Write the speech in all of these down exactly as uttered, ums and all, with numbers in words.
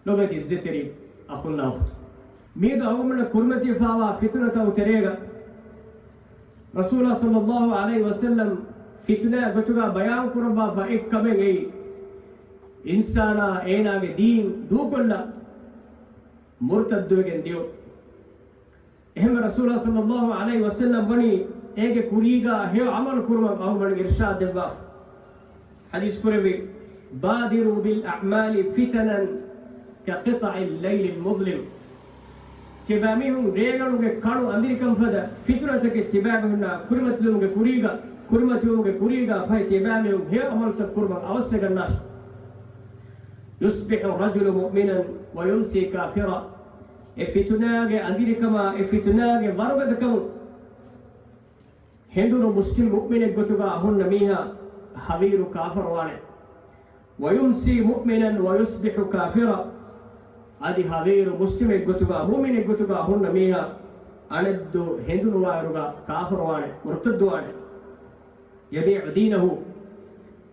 ލޮބެތި އިއްޒަތްތެރި އަޚުންނާ އުޚްތުން، މިއަދު އަޅުގަނޑަށް ކުރިމަތިވެފާވާ ފިތުނަތައް ތެރޭގަ، ރަސޫލާ ޞައްލައްލާހު ޢަލައިހި ވަސައްލަމް ފިތުނާ ގޮތުގަ ބަޔާން ކުރައްވާފަ އެއްކަމެއް އެއީ، އިންސާނާ އޭނާގެ ދީން ދޫކޮށްލަ މުރުތައްދުވެގެން ދިޔުން. އެހެންވެ، ރަސޫލާ ޞައްލައްލާހު ޢަލައިހި ވަސައްލަމް ވަނީ އޭގެ ކުރީގާ ހެޔޮ ޢަމަލު ކުރުމަށް އަޅުގަނޑު އިރުޝާދު ދެއްވާފަ. ޙަދީޘް ކުރެއްވި، "بادروا بالأعمال فتنا كقطع الليل المظلم." ތިޔަބައިމީހުން ރޭގަނޑުގެ ކަނު އަނދިރިކަން ފަދަ ފިތުނަތަކެއް ތިޔަބައިމީހުންނާ ކުރިމަތިލުމުގެ ކުރީގަ، ކުރިމަތިވުމުގެ ކުރީގާ ފަހެ ތިޔަބައިމީހުން ހެޔޮ ޢަމަލުތައް ކުރުމަށް އަވަސްވެގަންނާށި. "يصبح الرجل مؤمنا ويمسي كافرا." އެ ފިތުނާގެ އަނދިރިކަމާ، އެ ފިތުނާގެ ވަރުގަދަކަމުން ހެނދުނު މުސްލިމް މުއުމިނެއް ގޮތުގަ ހުންނަ މީހާ ހަވީރު ކާފަރުވާނެ. "ويمسي مؤمنا ويصبح كافرا." އަދި ހަވީރު މުސްލިމެއް ގޮތުގަ، މުއުމިނެއް ގޮތުގަ ހުންނަ މީހާ އަނެއްދު ހެނދުނު ވާއިރުގަ ކާފަރުވާނެ، މުރުތައްދުވާނެ. "يبيع دينه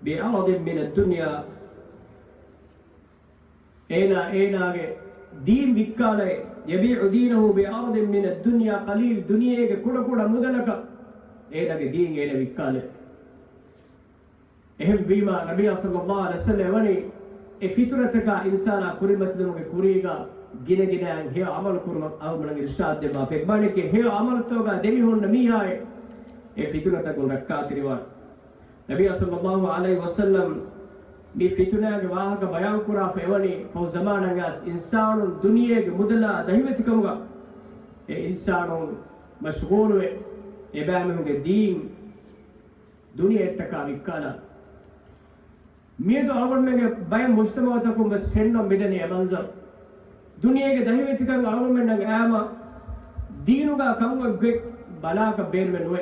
بعرض من الدنيا." އޭނާ އޭނާގެ ދީން ވިއްކާލައޭ. "يبيع دينه بعرض من الدنيا قليل." ދުނިޔޭގެ ކުޑަކުޑަ މުދަލަކަށް އޭނާގެ ދީން އޭނަ ވިއްކާލައޭ. އެހެންވީމާ، ނަބިއްޔާ ޞައްލައްލާހު ޢަލައިހި ވަސައްލަމަ ވަނީ އެ ފިތުނަތަކާ އިންސާނާ ކުރިމަތިލުމުގެ ކުރީގަ ގިނަގިނައިން ހެޔޮ ޢަމަލު ކުރުމަށް އަޅުގަނޑަށް އިރުޝާދު ދެއްވާފަ. އެއްބަނެކެ ހެޔޮ ޢަމަލުތަކުގަ ދެމިހުންނަ މީހާއެއް އެ ފިތުނަތަކުން ރައްކާތެރިވާނެ. ނަބިއްޔާ ޞައްލައްލާހު ޢަލައިހި ވަސައްލަމް މި ފިތުނާގެ ވާހަކަ ބަޔާންކުރާފަ އެވަނީ، ފަހު ޒަމާނަށް އައިސް އިންސާނުން ދުނިޔޭގެ މުދަލާ ދަހިވެތިކަމުގަ އެ އިންސާނުން މަޝްޣޫލުވެ، އެބައިމީހުންގެ ދީން ދުނިޔެއަށްޓަކާ ވިއްކާލާ. މިއަދު އަޅުގަނޑުމެންގެ ބައެއް މުޖްތަމަޢުތަކުން ވެސް ފެންނަން މިދަނީ އެ މަންޒަރު. ދުނިޔޭގެ ދަހިވެތިކަން އަޅުގަނޑުމެންނަށް އައިމަ، ދީނުގަ ކަން އޮތްގޮތް ބަލާކަށް ބޭނުމެއް ނުވޭ.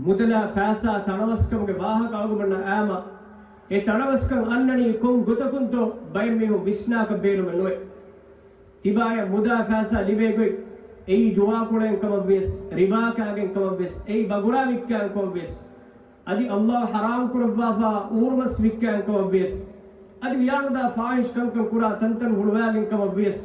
މުދަލާ ފައިސާ ތަނަވަސްކަމުގެ ވާހަކަ އަޅުގަނޑުމެންނަށް އައިމަ، އެ ތަނަވަސްކަން އަންނަނީ ކޮން ގޮތަކުންތޯ ބައެއް މީހުން ވިސްނާކަށް ބޭނުމެއް ނުވޭ. ތިބާޔަށް މުދާ ފައިސާ ލިބޭ ގޮތް، އެއީ ޖުވާކޮޅައިން ކަމަށްވިޔަސް، ރިބާ ކާގެން ކަމަށްވިޔަސް، އެއީ ބަގުރާ ވިއްކާން ކަމަށްވިޔަސް، އަދި ﷲ ޙަރާމް ކުރައްވާފަ އޫރުމަސް ވިއްކާން ކަމަށްވިޔަސް، އަދި ވިޔާނުދާ ފާޙިޝް ކަންކަން ކުރާ ތަންތަން ހުޅުވާގެން ކަމަށްވިޔަސް،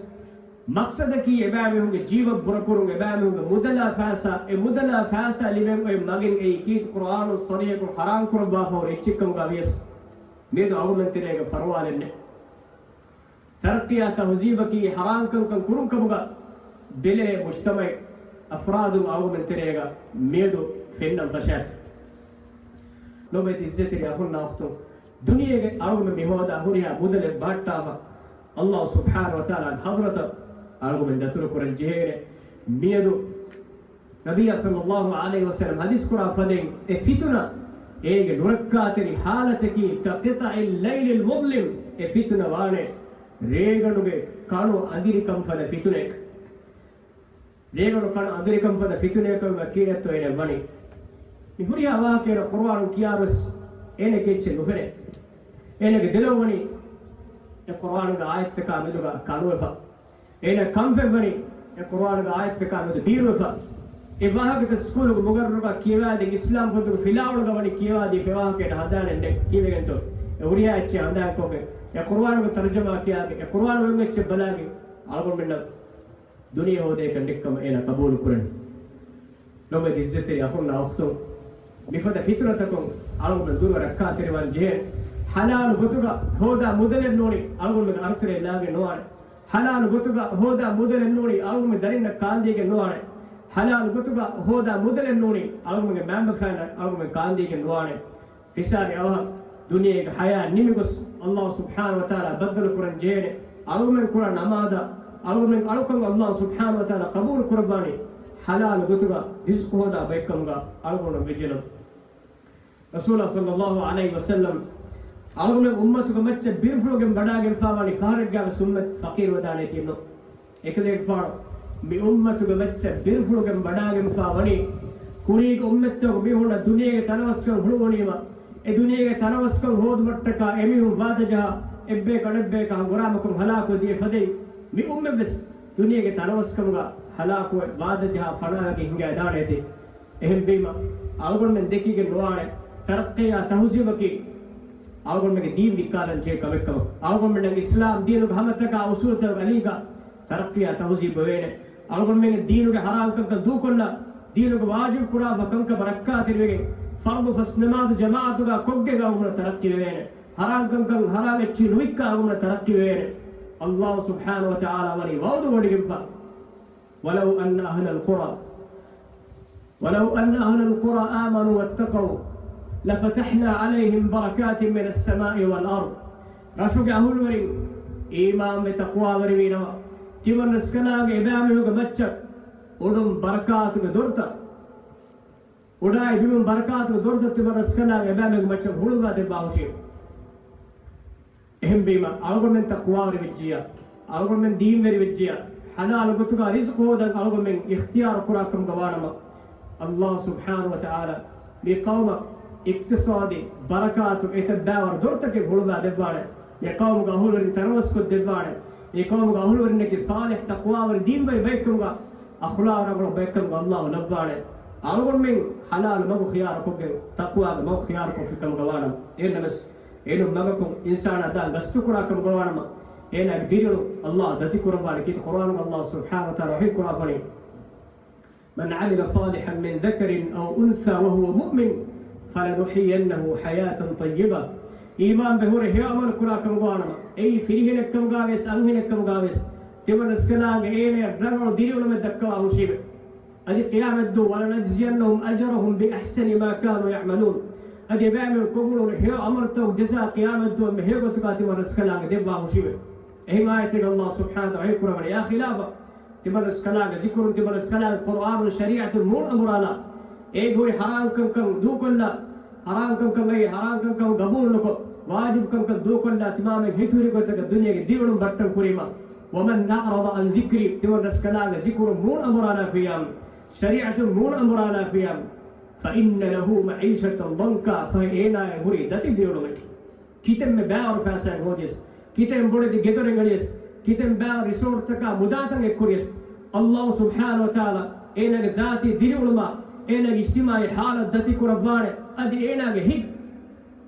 މަޤްޞަދަކީ އެބައިމީހުންގެ ޖީވަށް ބުރަކުރުން، އެބައިމީހުންގެ މުދަލާ ފައިސާ، އެ މުދަލާ ފައިސާ ލިބެން އޮތް މަގެއް އެއީ ކީރިތި ޤުރްއާނުން ޞަރީޙަކޮށް ޙަރާމް ކުރައްވާފަ ހުރި އެއްޗެއްކަމުގަ ވިޔަސް، މިއަދު އަޅުގަނޑުމެން ތެރޭގަ ފަރުވާލެއް ނެތް. ތަރައްޤީއާ ތަހުޒީބަކީ ޙަރާމް ކަންކަން ކުރުން ކަމުގަ ބެލޭ މުޖްތަމަޢެއް، އަފްރާދުން އަޅުގަނޑުމެން ތެރޭގަ މިއަދު ފެންނަން ފަށާފި. ލޮބެތި އިއްޒަތްތެރި އަޚުންނާ އުޚްތުން، ދުނިޔޭގެ އަޅުގަނޑުމެން މި ހޯދާ ހުރިހާ މުދަލެއް ބަހައްޓާފަ، ﷲ ސުބްޙާނަހޫ ވަތަޢާލާގެ ޙަޟްރަތަށް އަޅުގަނޑުމެން ދަތުރު ކުރަން ޖެހޭނެ. މިއަދު ނަބިއްޔާ ޞައްލައްލާހު ޢަލައިހި ވަސައްލަމް ޙަދީޘް ކުރާ ފަދައިން، އެ ފިތުނަ އޭގެ ނުރައްކާތެރި ޙާލަތަކީ، كقطع الليل المظلم، އެ ފިތުނަ ވާނެ ރޭގަނޑުގެ ކަނު އަނދިރިކަން ފަދަ ފިތުނައެއް. ރޭގަނޑު ކަނު އަނދިރިކަން ފަދަ ފިތުނައަކަށް ކިހިނެއްތޯ އޭނަ ވަނީ؟ މި ހުރިހާ ވާހަކަ އޭނަ ޤުރުއާނުން ކިޔާވެސް އޭނަ އެއްޗެއް ނުފެނޭ. އޭނަގެ ދެލޯ ވަނީ އެ ޤުރުއާނުގެ އާޔަތްތަކާ މެދުގަ ކަނުވެފަ. އޭނަ ކަންފަތްވަނީ އެ ޤުރުއާނުގެ އާޔަތްތަކާ މެދު ބީރުވެފަ. އެ ވާހަކަތައް ސްކޫލުގެ މުގައްރަރުގަ ކިޔަވާދިން، އިސްލާމް ފޮތުގެ ފިލާވަޅުގަ ވަނީ ކިޔަވާދީފަ، އެ ވާހަކަ އޭނަ ހަނދާނެއް ނެތް. ކީއްވެގެންތޯ؟ އެ ހުރިހާ އެއްޗެއް ހަނދާންކޮށްގެން، އެ ޤުރުއާނުގެ ތަރުޖަމާ ކިޔާގެން، އެ ޤުރުއާނު އޮތް އެއްޗެއް ބަލާގެން، އަޅުގަނޑުމެންނަށް ދުނިޔެ ހޯދޭކަށް ނެތްކަމަށް އޭނަ ޤަބޫލު ކުރަނީ. ލޮބެތި އިއްޒަތްތެރި އަޚުންނާ އުޚްތުން، މިފަދަ ފިތުނަތަކުން އަޅުގަނޑު ދުރުވެ ރައްކާތެރިވާން ޖެހޭ. ޙަލާލު ގޮތުގަ ހޯދާ މުދަލެއް ނޫނީ އަޅުގަނޑުމެން އަރުތެރޭ ލާގެން ނުވާނެ. ޙަލާލު ގޮތުގަ ހޯދާ މުދަލެއް ނޫނީ އަޅުގަނޑުމެން ދަރިންނަށް ކާންދީގެން ނުވާނެ. ޙަލާލު ގޮތުގަ ހޯދާ މުދަލެއް ނޫނީ އަޅުގަނޑުމެން މައިންބަފައިންނަށް އަޅުގަނޑުމެން ކާންދީގެން ނުވާނެ. ފިސާރި އަވަހަށް ދުނިޔޭގެ ޙަޔާތް ނިމިގޮސް، ﷲ ސުބްޙާނަހޫ ވަތަޢާލާ ބައްދަލު ކުރަން ޖެހޭނެ. އަޅުގަމެން ކުރާ ނަމާދަށް، އަޅުގަމެން އަޅުކަން ﷲ ސުބްޙާނަހޫ ވަތަޢާލާ ޤަބޫލު ކުރައްވާނީ ޙަލާލު ގޮތުގަ ރިޒްޤު ހޯދާ ބައެއްކަމުގަ އަޅުގަނޑު ވެއްޖެނަމަ. ރަސޫލާ ޞައްލައްލާހު ޢަލައިހި ވަސައްލަމް އަޅުގަމެން އުއްމަތުގެ މައްޗަށް ބިރުފުޅުގެން ވަޑާގެންފާވާނީ ފަހަރެއްގައިވެސް އުއްމަތް ފަޤީރުވެދާނެތީނު. އެކަލޭގެފާނު މި އުއްމަތުގެ މައްޗަށް ބިރުފުޅުގެން ވަޑާގެންފާ ވަނީ، ކުރީގެ އުއްމަތްތަކުގެ މީހުންނަށް ދުނިޔޭގެ ތަނަވަސްކަން ހުޅުވުނީމަ، އެ ދުނިޔޭގެ ތަނަވަސްކަން ހޯދުމަށްޓަކާ އެމީހުން ވާދަޖަހާ، އެއްބަޔަކު އަނެއްބަޔަކާ ހަނގުރާމަކޮށް ހަލާކުވެ ދިޔަ ފަދައިން، މި އުއްމަތްވެސް ދުނިޔޭގެ ތަނަވަސްކަމުގަ ހަލާކުވެ ވާދަޖަހާ ފަނާވެގެން ހިނގައިދާނެތީ. އެހެންވީމަ، އަޅުގަނޑުމެން ދެކިގެން ނުވާނެ، ތަރައްޤީއާ ތަހުޒީބަކީ އަޅުގަނޑުމެންގެ ދީން ވިއްކާލަން ޖެހޭ ކަމެއްކަމަށް. އަޅުގަނޑުމެން އިސްލާމް ދީނުގެ ހަމަތަކާ އުސޫލުތަކުގެ އަލީގަ ތަރައްޤީއާ ތަހުޒީބު ވެވޭނެ. އަޅުގަނޑުމެންގެ ދީނުގެ ހަރާން ކަންކަން ދޫކޮށްލާ، ދީނުގެ ވާޖިބު ކުރާފަ ކަންކަމަށް ރައްކާތެރިވެގެން، ފަރުޟު ފަސް ނަމާދު ޖަމާޢަތުގަ ކޮށްގެން އަޅުގަނޑު ތަރައްޤީ ވެވޭނެ. ހަރާން ކަންކަން ހަރާން އެއްޗިހި ނުވިއްކާ އަޅުގަނޑު ތަރައްޤީ ވެވޭނެ. އައްލާހު ސުބްޙާނަހު ވަތަޢާލާ ވަނީ ވަޢުދު ވޮޑިގެންފަ. ولو أن أهل القرى، ولو أن أهل القرى آمنوا واتقوا لفتحنا عليهم بركات من السماء والأرض. ރަށުގެ އަހުލުވެރިން އީމާންވެ ތަޤްވާވެރިވީނަމަ، ތިމަން ރަސްކަލާނގެ އެބައިމީހުންގެ މައްޗަށް އުޑުން ބަރަކާތުގެ ދޮރުތައް، އުޑާއި ބިމުން ބަރަކާތުގެ ދޮރުތައް ތިމަން ރަސްކަލާނގެ އެބައިމީހުންގެ މައްޗަށް ހުޅުވާ ދެއްވާ ހުށީ. އެހެންވީމަ، އަޅުގަނޑުމެން ތަޤްވާވެރިވެއްޖިއްޔާ، އަޅުގަނޑުމެން ދީންވެރިވެއްޖިއްޔާ، ޙަލާލު ގޮތުގަ ރިޒްޤު ހޯދަން އަޅުގަނޑުމެން އިޚްތިޔާރު ކުރާ ކަމުގަ ވާނަމަ، އައްލާހު ސުބްޙާނަހު ވަތަޢާލާ މި ޤައުމަށް އިޤްތިޞާދީ ބަރަކާތު އެތައް ބައިވަރު ދޮރުތަކެއް ހުޅުވާ ދެއްވާނެ. މި ޤައުމުގެ އަހުލުވެރިން ތަނަވަސްކޮށް ދެއްވާނެ. މި ޤައުމުގެ އަހުލުވެރިންނަކީ ޞާލިޙު ތަޤްވާވެރި ދީންވެރި ބައެއްކަމުގަ، އަޚްލާޤު ރަނގަޅު ބައެއްކަމުގަ އައްލާހު ލައްވާނެ. އަޅުގަނޑުމެން ޙަލާލު މަގު ޚިޔާރުކޮށްގެން، ތަޤްވާގެ މަގު ޚިޔާރުކޮށްފި ކަމުގަ ވާނަމަ، އެހެންނަމަވެސް އެނޫން މަގަކުން އިންސާނާ ދާން ގަސްތުކުރާ ކަމުގަ ވާނަމަ، އޭނާގެ ދިރިއުޅުން އައްލާހު ދަތިކުރައްވާނެ. ކީރިތި ޤުރުއާނުގަ އައްލާހު ސުބްޙާނަހު ވަތަޢާލާ ވަޙީ ކުރައްވަނީ، من عمل صالحا من ذكر أو أنثى وهو مؤمن فلنحيينه حياة طيبة. އީމާންވެ ހުރެ ހެޔޮ ޢަމަލު ކުރާ ކަމުގަ ވާނަމަ، އެއީ ފިރިހެނެއްކަމުގަވެސް އަންހެނެއްކަމުގަވެސް ތިމަން ރަސްކަލާނގެ އޭނަޔަށް ރަނގަޅު ދިރިއުޅުމެއް ދައްކަވާ ހުށީވެ. އަދި ޤިޔާމަތްދުވަހު، ولنجزينهم أجرهم بأحسن ما كانوا يعملون. އަދި އެބައިމީހުން ކޮށްއުޅުނު ހެޔޮ ޢަމަލުތަކުގެ ޖަޒާ ޤިޔާމަތްދުވަހު އެންމެ ހެޔޮ ގޮތުގަ ތިމަން ރަސްކަލާނގެ ދެއްވާ ހުށީވެ. އެހެން އާޔަތެއްގަ އައްލާހު ސުބްޙާނަހު ވަތަޢާލާ ވަޙީ ކުރައްވަނީ އާ ޚިލާފަށް. ތިމަން ރަސްކަލާނގެ ޒިކުރުން، ތިމަން ރަސްކަލާނގެ ޤުރުއާނުން، ޝަރީޢަތުން މޫނު އަނބުރާލާ، އޭގެ ހުރި ހަރާންކަންކަން ދޫކޮށްލާ، ހަރާންކަންކަން އެއީ ހަރާންކަންކަން ގަބޫލުނުކޮށް، ވާޖިބުކަންކަން ދޫކޮށްލާ، ތިމާމެން ހިތުހުރި ގޮތަކަށް ދުނިޔޭގެ ދިރިއުޅުން ބައްޓަން ކުރީމަ. ومن أعرض عن ذكري، ތިމަން ރަސްކަލާނގެ ޒިކުރުން މޫނު އަނބުރާލާފިޔާމު، ޝަރީޢަތުން މޫނު އަނބުރާލާފިޔާމު، فإن له معيشة ضنكا، ފަހެ އޭނާއަށް ހުރީ ދަތި ދިރިއުޅުމެކޭ. ކިތަންމެ ބައިވަރު ފައިސާއެއް ހޯދިޔަސް، ކިތަން ބޮޑެތި ގެދޮރެއް އަޅިޔަސް، ކިތަން ބައިވަރު ރިސޯޓްތަކާ މުދާތައް އެއްކުރިޔަސް، އައްލާހު ސުބްޙާނަހު ވަތަޢާލާ އޭނާގެ ޒާތީ ދިރިއުޅުމާ، އޭނާގެ އިޖްތިމާޢީ ޙާލަތު ދަތިކުރައްވާނެ. އަދި އޭނާގެ ހިތް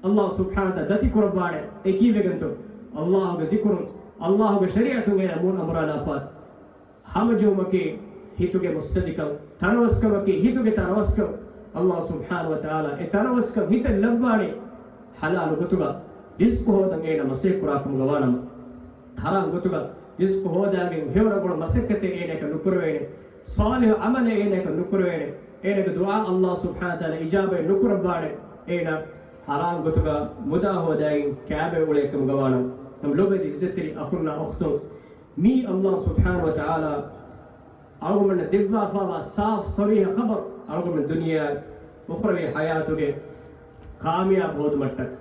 އައްލާހު ސުބްޙާނަހު ވަތަޢާލާ ދަތިކުރައްވާނެ. އެކީވެގެންތޯ؟ އައްލާހުގެ ޒިކުރުން، އައްލާހުގެ ޝަރީޢަތުން އޭނާ މޫނު އަނބުރާލާފަ. ހަމަޖެހުމަކީ ހިތުގެ މުއްސަދިކަން، ތަނަވަސްކަމަކީ ހިތުގެ ތަނަވަސްކަން. އައްލާހު ސުބްޙާނަހު ވަތަޢާލާ އެ ތަނަވަސްކަން ހިތަށް ލައްވާނީ ޙަލާލު ގޮތުގަ ރިޒްޤު ހޯދަން އޭނަ މަސައްކަތް ކުރާ ކަމުގަ ވާނަމަ. ޙަރާމް ގޮތުގަ ރިޒްޤު ހޯދާގެން ހެޔޮ ރަނގަޅު މަސައްކަތެއް އޭނައަކަށް ނުކުރެވޭނެ. ޞާލިޙު ޢަމަލެއް އޭނައަކަށް ނުކުރެވޭނެ. އޭނަގެ ދުޢާ އައްލާހު ސުބްޙާނަހު ވަތަޢާލާ އިޖާބަތް ނުކުރައްވާނެ. އޭނަ ޙަރާމް ގޮތުގަ މުދާ ހޯދައިގެން ކާބައި އުޅޭ ކަމުގަ ވާނަމަ. ނަމަ ލޮބުވެތި ޢިއްޒަތްތެރި އަޚުންނާ އުޚްތުން، މީ އައްލާހު ސުބްޙާނަހު ވަތަޢާލާ އަޅުގަނޑަށް ދެއްވާފައިވާ ސާފު ޞަރީޙަ ޚަބަރު، އަޅުގަނޑު ދުނިޔެ އުޚްރަވީ ޙަޔާތުގެ ކާމިޔާބު ހޯދުމަށްޓަކައި.